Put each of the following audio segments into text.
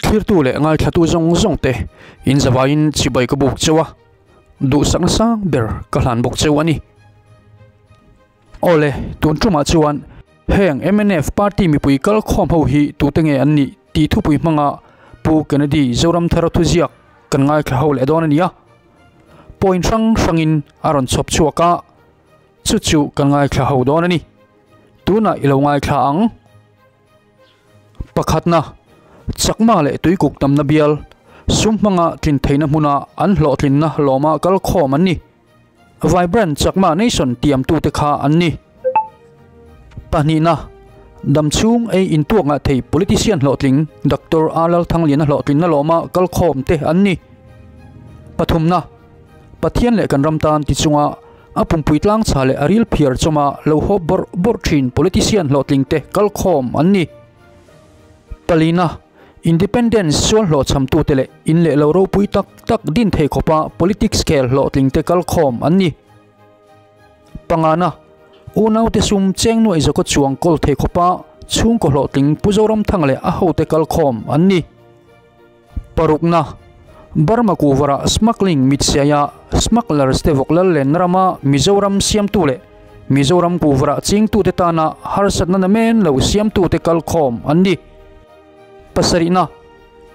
Thlirtu leh ngaithlatu zawng zawng te in zavaiin chibai ka buk cheu a, duhsakna sang ber ka hlan bawk cheu a ni. Awle, tun tumah chuan heng mnf party mipui kal khawm ho hi tute nge an nih tih thupui hmanga Pu Kennedy Zoramthara thuziak kan ngaithla ho leh dawn a ni a. Point hrang hrangin a rawn chhawp chhuak a, chu chu kan ngaithla ho dawn a ni. Tunah i lo ngaithla ang. Pakhatna, Chakma leh Tuikuk tamna bial, sum hmanga tlin theihna hmuna an hlawhtlinna lawma kal khawm an ni. Vibrant Chakma Nation tiamtute kha an ni. Pahnihna, Damchhung ei intuak ngah thei politician hlawhtling Doctor A Lalthangliana hlawhtlinna lawma kal khawm te an ni. Pathumna, Pathian leh kan ram tan ti chunga a pumpui tlang chha leh a ril phiar chawma lo hawp bawrh bawrh thin politician hlawhtling te kal khawm an ni. Palina, Independence sual hlawhchhamtute leh in leh lo ropui tak tak din thei khawpa politics khel hlawhtling te kal khawm an ni. Pangana, Unaute sum cheng nuaih zawka chuang kawl thei khawpa chhungkaw hlawhtling Pu Zoramthanga leh a hote kal khawm an ni. Parukna, Burma kuvarah smuggling mitsiaia smugglers te vawk lal lenna rama Mizoram siamtu leh Mizoram kuvarah chingtute tana harsatna namen lo siamtute kalkhawm an ni. Pasarihna,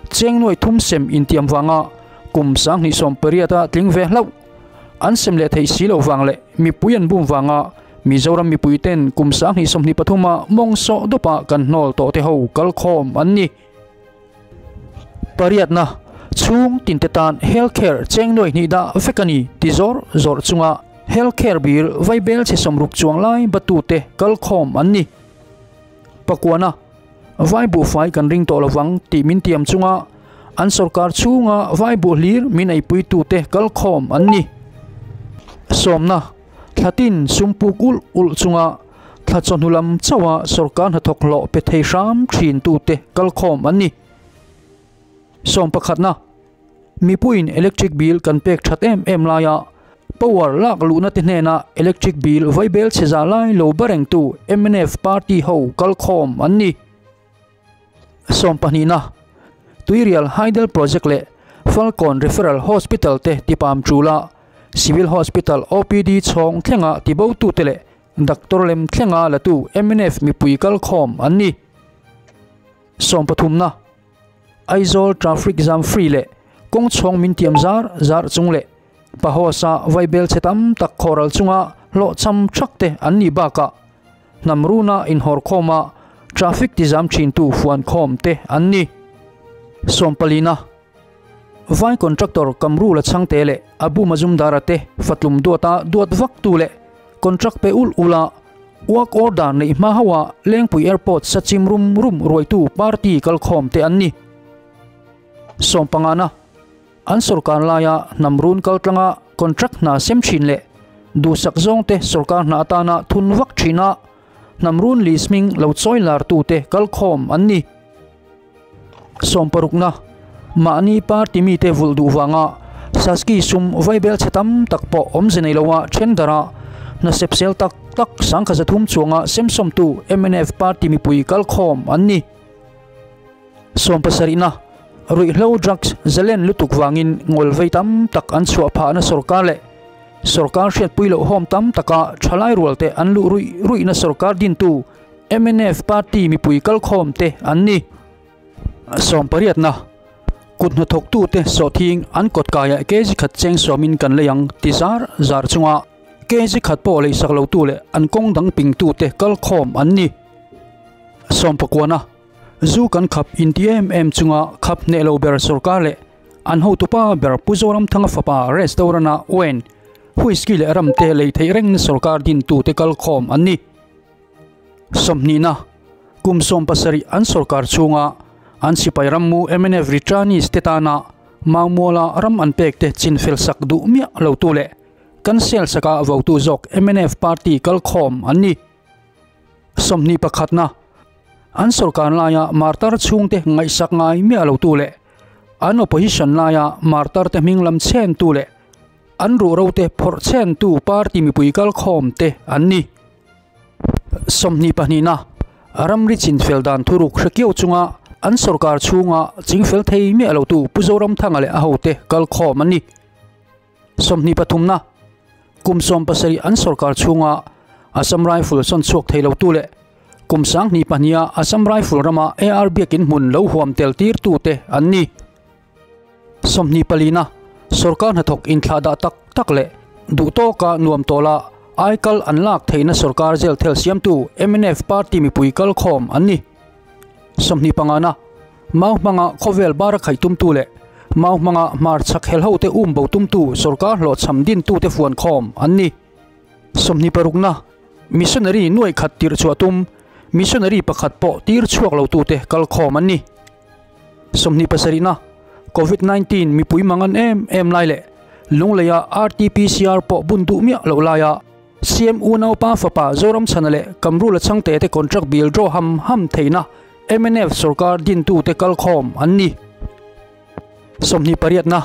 Cheng nuai thum sem intiam vanga kum 2018 a tling ve hlauh. An sem leh theih si lo vang leh mipui an bum vanga Mizoram mipuiten kum 2023 a mawng sawh dawpa kan hnawl tawh te ho kalkhawm an ni. Pariatna, Chhung tinte tan health care cheng nuai hnih dah vek a ni ti zawr zawr chunga health care bil vaibel chhe 60 chuang lai batute kal khawm an ni. Pakuana, Vai buhfai kan ring tawh lovang tih min tiam chunga an sorkar chhunga vai buh hlir min eipuitute kal khawm an ni. Sawmna, Thlatin sum puk ulh ulh chunga thla chawhnu lam chauha sorkar hnathawk hlawh pe thei hram thin tute kalkhawm an ni. Sawmpakhatna, Mipuiin electric bill kan pek that em em laia power lak luhna te hnena electric bill vaibel chhe za lai lo ba rengtu mnf party ho kalkhawm an ni. Sawmpahnihna, Tuirial Hydel Project leh Falkawn Referral Hospital te tipam ṭula Civil Hospital OPD chhawng thlenga tibotute leh Doctor lem thlenga latu mnf mipui kalkhawm an ni. Sawmpathumna, Aizawl Traffic Jam Free leh kawng chhawng min tiam zar zar chung leh Pahosa vaibel chhe tam tak khawhral chunga hlawhchham thak te an nih bakah hnam runa inhawrkhawma traffic tizam thintu fuankhawm te an ni. Sawmpalina, Vai contractor Kamrula Chhangte leh Abu Mazumdara te fatlum duata duat vaktu leh contract pe ulh ulh a work order neih hma hauha Lengpui Airport sa chim rum rum ruaitu party kalkhawm te an ni. Sawmpangana, An sorkar laia hnam run kaltlanga contract hna sem thin leh duhsak zawngte sorkar hna atana thun vak thina hnam run list hming lo chawi lartute kalkhawm an ni. Sawmparukna, Mahni party mite vulh duh vanga Saski sum vaibel chhe tam tak pawh awmze nei loa then darh a, hna sepsel tak tak 1300 chuanga semsawmtu mnf party mipui kalkhawm an ni. Sawmpasarihna, Ruihhlo drugs zalen lutuk vangin ngawlvei tam tak an chhuah phahna sorkar leh sorkar hriatpui loh hawm tam taka thalai rualte an luh ruih ruihna sorkar dintu mnf party mipui kalkhawm te an ni. Sawmpariatna, Kut hnathawktute sawhthing an kawtkaiah kg khat cheng sawmin kan lei ang ti zar zar chunga kg khat pawh leisak lotu leh an kawng dang pingtute kalkhawm an ni. Sawmpakuana, Zu kan khap inti em em chunga khap hneh lo ber sorkar leh an hotupa ber Pu Zoramthanga fapa restaurant-a wine, whisky leh ram te lei theih rengna sorkar dintute kalkhawm an ni. Sawmhnihna, Kum 70 an sorkar chhunga an sipai rammu mnf returnees te tana Maumuala ram an pek te chinfel sak duh miah lotu leh cancel saka votu zawk mnf party kalkhawm an ni. 21na, An sorkar laia martar chhungte ngaihsak ngai miah lotu leh an opposition laia martar te hming lam chhentu leh an ruhro te phawrh chhentu party mipui kalkhawm te an ni. 22na, Ramri chinfel dan thuruk hre kiau chunga. an sorkar chhunga chingfel thei miah lotu Pu Zoramthanga leh a hote kalkhawm an ni. 23 na, Kum 17 an sorkar chhunga Assam Rifle sawn chhuak thei lotu leh kum 2002 a Assam Rifle rama AR biakin hmun lo huam tel tirtute an ni. 24 na, Sorkar hnathawk inthlahdah tak tak leh duh tawka nuam tawla aikal an lak theihna sorkar zel thel siamtu mnf party mipui kalkhawm an ni. 25 na, Mau hmanga khawvel bara khaih tumtu leh mau hmanga hmarchhak helhote um bo tumtu sorkar hlawhchham dintute fuankhawm an ni. 26 na, Missionary nuai khat tirh chhuah tum, missionary pakhat pawh tir chhuak lotute kalkhawm an ni. 27 na, Covid 19 mipui mangan em em lai leh Lungleia RTPCR pawh bun duh miah loh laia CM unaupa fapa Zoramchhana leh Kamrula Chhangte te contract bill draw ham ham theihna mnf sorkar dintute kalkhawm an ni. 28 na,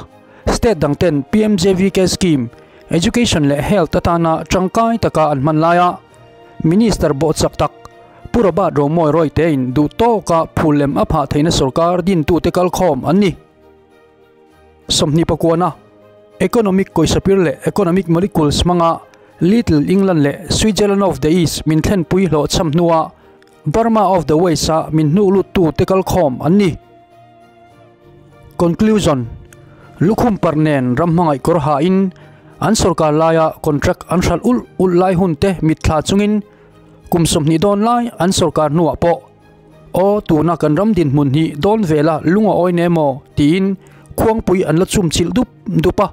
State dang ten PMJVK scheme, Education leh Health atana tangkai taka an hman laia Minister bawhchak tak Pu Robert Romawi Rawitein duh tawka phul lem a phah theihna sorkar dintute kalkhawm an ni. 29 na, Economic kawihsapir leh Economic Molecules hmanga Little England leh Switzerland of the East min thlenpui hlawhchham hnua Burma of the West a min hnuh luttute kalkhawm an ni. Conclusion, Lukhum par nen ram hmangaih kawr hain an sorkar laia contract an hralh ulh ulh lai hun te mitthla chungin kum 20 dawn lai an sorkar hnuah pawh aw tuna kan ram dinhmun hi dawn vela lung a awi ne maw tiin khuangpui an la chum chilh dup dup a.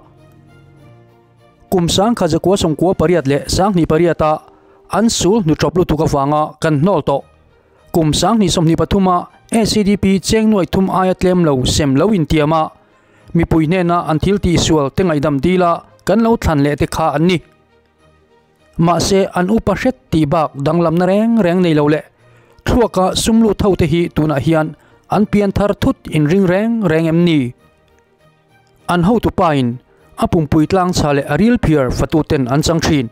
Kum 1998 leh 2008 a an sul hnuṭawp lutuk avanga kan hnawl tawh. Kum 2023 a ACDP cheng nuai thum aia tlem lo sem lo intiam a, mipui hnena an thil tihsual te ngaihdam dila kan lo thlan leh te kha an ni. Mahse an upa hret tih bak danglamna reng reng nei lo leh thluaka sum lut ho te hi tunah hian an pian thar thut inring reng reng em ni? An hotupa in a pumpui tlangchha leh a ril phiar fatuten an chang thin.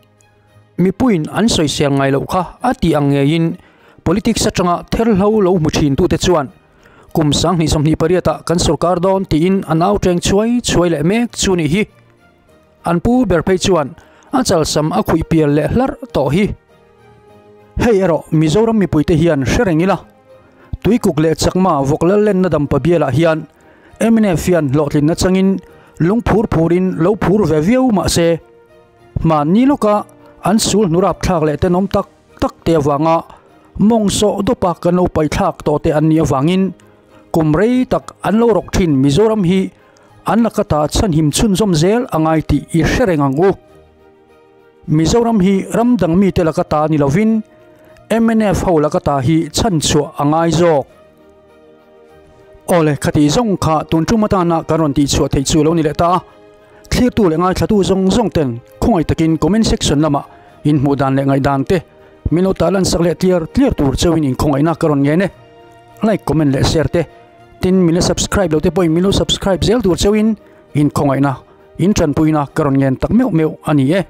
Mipuiin an sawisel ngai loh kha a tih ang ngeiin politics atanga therhlo lo hmu thin tute chuan kum 2028 ah kan sorkar dawn tiin an au teng chhuai chhuai leh mek chu nih hi. An pu ber phei chuan a chalsam a khuih pial leh hlarh tawh hi. Hei erawh Mizoram mipuite hian hre reng ila, Tuikuk leh Chakma vawk lal lenna dampa bialah hian mnf hian hlawhtlinna changin lung phur phurin lo phur ve viau mah se, hmanni lawka an sul hnurap thlak leh tenawm tak tak te avanga mawng sawh dawpa kan lo paih thlak tawh te an nih avangin kum rei tak an lo rawk thin Mizoram hi an lakata chhanhim chhunzawm zel a ngai tih i hre reng ang u. Mizoram hi ram dang mite lakata ni lovin mnf ho lakata hi chhanchhuah a ngai zawk. Awle, khati zawng kha tun tum atana kan rawn tihchhuah theih chu lo ni leh ta a. Thlirtu leh ngaithlatu zawng zawng ten khawngaih takin comment section lamah in hmuh dan leh ngaihdan te min lo tarlan sak leh tliar tliar tur cheuhin in khawngaihna ka rawn ngen e. Like, comment leh share te tin min la subscribe lo te pawhin min lo subscribe zel tur cheuhin in khawngaihna in tanpuina ka rawn ngen tak meuh meuh a ni e.